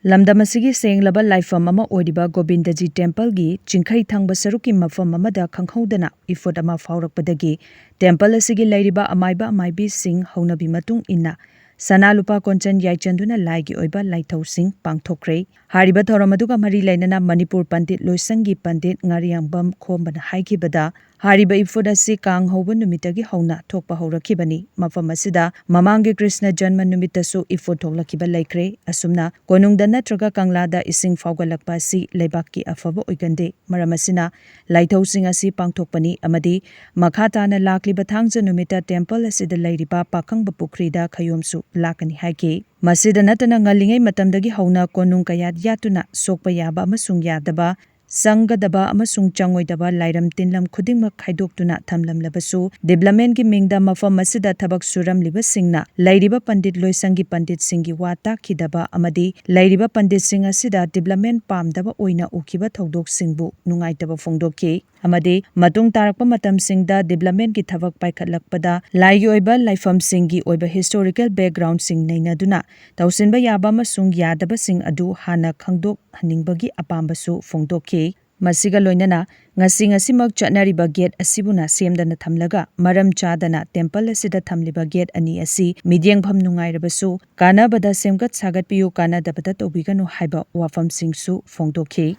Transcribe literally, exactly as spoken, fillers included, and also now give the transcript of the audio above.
ꯂꯝꯗꯝ ꯑꯁꯤꯒꯤ ꯁꯦꯡꯂꯕ ꯂꯥꯏꯐꯝ ꯑꯃ ꯑꯣꯏꯔꯤꯕ ꯒꯣꯕꯤꯟꯗꯖꯤ ꯇꯦꯝꯄꯜꯒꯤ ꯆꯤꯡꯈꯩ ꯊꯪꯕ ꯁꯔꯨꯛꯀꯤ ꯃꯐꯝ ꯑꯃꯗ ꯈꯪꯍꯧꯗꯅ ꯏꯐꯨꯠ ꯑꯃ ꯐꯥꯎꯔꯛꯄꯗꯒꯤ ꯇꯦꯝꯄꯜ ꯑꯁꯤꯒꯤ ꯂꯩꯔꯤꯕ ꯑꯃꯥꯏꯕ ꯑꯃꯥꯏꯕꯤꯁꯤꯡ ꯍꯧꯅꯕꯤ ꯃꯇꯨꯡ ꯏꯟꯅ ꯁꯅꯥ ꯂꯨꯄꯥ ꯀꯣꯟꯆꯟ ꯌꯥꯏꯆꯟꯗꯨꯅ ꯂꯥꯏꯒꯤ ꯑꯣꯏꯕ ꯂꯥꯏꯊꯧꯁꯤꯡ ꯄꯥꯡꯊꯣꯛꯈ꯭ꯔꯦ꯫ ꯍꯥꯏꯔꯤꯕ ꯊꯧꯔꯝ ꯑꯗꯨꯒ ꯃꯔꯤ ꯂꯩꯅꯅ ꯃꯅꯤꯄꯨꯔ ꯄꯟꯗꯤꯠ ꯂꯣꯏꯁꯪꯒꯤ ꯄꯟꯗꯤꯠ ꯉꯥꯔꯤꯌꯥꯡꯕꯝ ꯈꯣꯝꯕꯅ ꯍꯥꯏꯈꯤꯕꯗ, ꯍꯥꯏꯔꯤꯕ ꯏꯐꯨꯠ ꯑꯁꯤ ꯀꯥꯡ ꯍꯧꯕ ꯅꯨꯃꯤꯠꯇꯒꯤ ꯍꯧꯅ ꯊꯣꯛꯄ ꯍꯧꯔꯛꯈꯤꯕꯅꯤ꯫ ꯃꯐꯝ ꯑꯁꯤꯗ ꯃꯃꯥꯡꯒꯤ ꯀ꯭ꯔꯤꯁꯅ ꯖꯟꯃ ꯅꯨꯃꯤꯠꯇꯁꯨ ꯏꯐꯨꯠ ꯊꯣꯛꯂꯛꯈꯤꯕ ꯂꯩꯈ꯭ꯔꯦ꯫ ꯑꯁꯨꯝꯅ ꯀꯣꯅꯨꯡꯗ ꯅꯠꯇ꯭ꯔꯒ ꯀꯪꯂꯥꯗ ꯏꯁꯤꯡ ꯐꯥꯎꯒꯠꯂꯛꯄ ꯑꯁꯤ ꯂꯩꯕꯥꯛꯀꯤ ꯑꯐꯕ ꯑꯣꯏꯒꯟꯗꯦ꯫ ꯃꯔꯝ ꯑꯁꯤꯅ ꯂꯥꯏꯊꯧꯁꯤꯡ ꯑꯁꯤ ꯄꯥꯡꯊꯣꯛꯄꯅꯤ ꯑꯃꯗꯤ ꯃꯈꯥ ꯇꯥꯅ ꯂꯥꯛꯂꯤꯕ ꯊꯥꯡꯖ ꯅꯨꯃꯤꯠꯇ ꯇꯦꯝꯄꯜ ꯑꯁꯤꯗ ꯂꯩꯔꯤꯕ ꯄꯥꯈꯪꯕ ꯄꯨꯈ꯭ꯔꯤꯗ ꯈꯌꯣꯝꯁꯨ ꯂꯥꯛꯀꯅꯤ ꯍꯥꯏꯈꯤ꯫ ꯃꯁꯤꯗ ꯅꯠꯇꯅ ꯉꯜꯂꯤꯉꯩ ꯃꯇꯝꯗꯒꯤ ꯍꯧꯅ ꯀꯣꯅꯨꯡ ꯀꯌꯥꯠ ꯌꯥꯠꯇꯨꯅ ꯁꯣꯛꯄ ꯌꯥꯕ ꯑꯃꯁꯨꯡ ꯌꯥꯗꯕ, ꯆꯪꯒꯗꯕ ꯑꯃꯁꯨꯡ ꯆꯪꯉꯣꯏꯗꯕ ꯂꯥꯏꯔꯝ ꯇꯤꯟꯂꯝ ꯈꯨꯗꯤꯡꯃꯛ ꯈꯥꯏꯗꯣꯛꯇꯨꯅ ꯊꯝꯂꯝꯂꯕꯁꯨ, ꯗꯤꯕ꯭ꯂꯞꯃꯦꯟꯒꯤ ꯃꯤꯡꯗ ꯃꯐꯝ ꯑꯁꯤꯗ ꯊꯕꯛ ꯁꯨꯔꯝꯂꯤꯕꯁꯤꯡꯅ ꯂꯩꯔꯤꯕ ꯄꯟꯗꯤꯠ ꯂꯣꯏꯁꯪꯒꯤ ꯄꯟꯗꯤꯠꯁꯤꯡꯒꯤ ꯋꯥ ꯇꯥꯈꯤꯗꯕ ꯑꯃꯗꯤ ꯂꯩꯔꯤꯕ ꯄꯟꯗꯤꯠꯁꯤꯡ ꯑꯁꯤꯗ ꯗꯤꯕ꯭ꯂꯞꯃꯦꯟ ꯄꯥꯝꯗꯕ ꯑꯣꯏꯅ ꯎꯈꯤꯕ ꯊꯧꯗꯣꯛꯁꯤꯡꯕꯨ ꯅꯨꯡꯉꯥꯏꯇꯕ ꯐꯣꯡꯗꯣꯛꯈꯤ꯫ ꯑꯃꯗꯤ ꯃꯇꯨꯡ ꯇꯥꯔꯛꯄ ꯃꯇꯝꯁꯤꯡꯗ ꯗꯤꯕ꯭ꯂꯞꯃꯦꯟꯒꯤ ꯊꯕꯛ ꯄꯥꯏꯈꯠꯂꯛꯄꯗ ꯂꯥꯏꯒꯤ ꯑꯣꯏꯕ ꯂꯥꯏꯐꯝꯁꯤꯡꯒꯤ ꯑꯣꯏꯕ ꯍꯤꯁꯇꯣꯔꯤꯀꯦꯜ ꯕꯦꯛꯒ꯭ꯔꯥꯎꯟꯁꯤꯡ ꯅꯩꯅꯗꯨꯅ ꯇꯧꯁꯤꯟꯕ ꯌꯥꯕ ꯑꯃꯁꯨꯡ ꯌꯥꯗꯕꯁꯤꯡ ꯑꯗꯨ ꯍꯥꯟꯅ ꯈꯪꯗꯣꯛꯍꯟꯅꯤꯡꯕꯒꯤ ꯑꯄꯥꯝꯕꯁꯨ ꯐꯣꯡꯗꯣꯛꯈꯤ꯫ ꯃꯁꯤꯒ ꯂꯣꯏꯅꯅ ꯉꯁꯤ ꯉꯁꯤꯃꯛ ꯆꯠꯅꯔꯤꯕ ꯒꯦꯠ ꯑꯁꯤꯕꯨꯅ ꯁꯦꯝꯗꯅ ꯊꯝꯂꯒ ꯃꯔꯝ ꯆꯥꯗꯅ ꯇꯦꯝꯄꯜ ꯑꯁꯤꯗ ꯊꯝꯂꯤꯕ ꯒꯦꯠ ꯑꯅꯤ ꯑꯁꯤ ꯃꯤꯠꯌꯦꯡꯐꯝ ꯅꯨꯡꯉꯥꯏꯔꯕꯁꯨ ꯀꯥꯟꯅꯕꯗ ꯁꯦꯝꯒꯠ ꯁꯥꯒꯠꯄꯤꯌꯨ, ꯀꯥꯟꯅꯗꯕꯗ ꯇꯧꯕꯤꯒꯅꯨ ꯍꯥꯏꯕ ꯋꯥꯐꯝꯁꯤꯡꯁꯨ ꯐꯣꯡꯗꯣꯛꯈꯤ꯫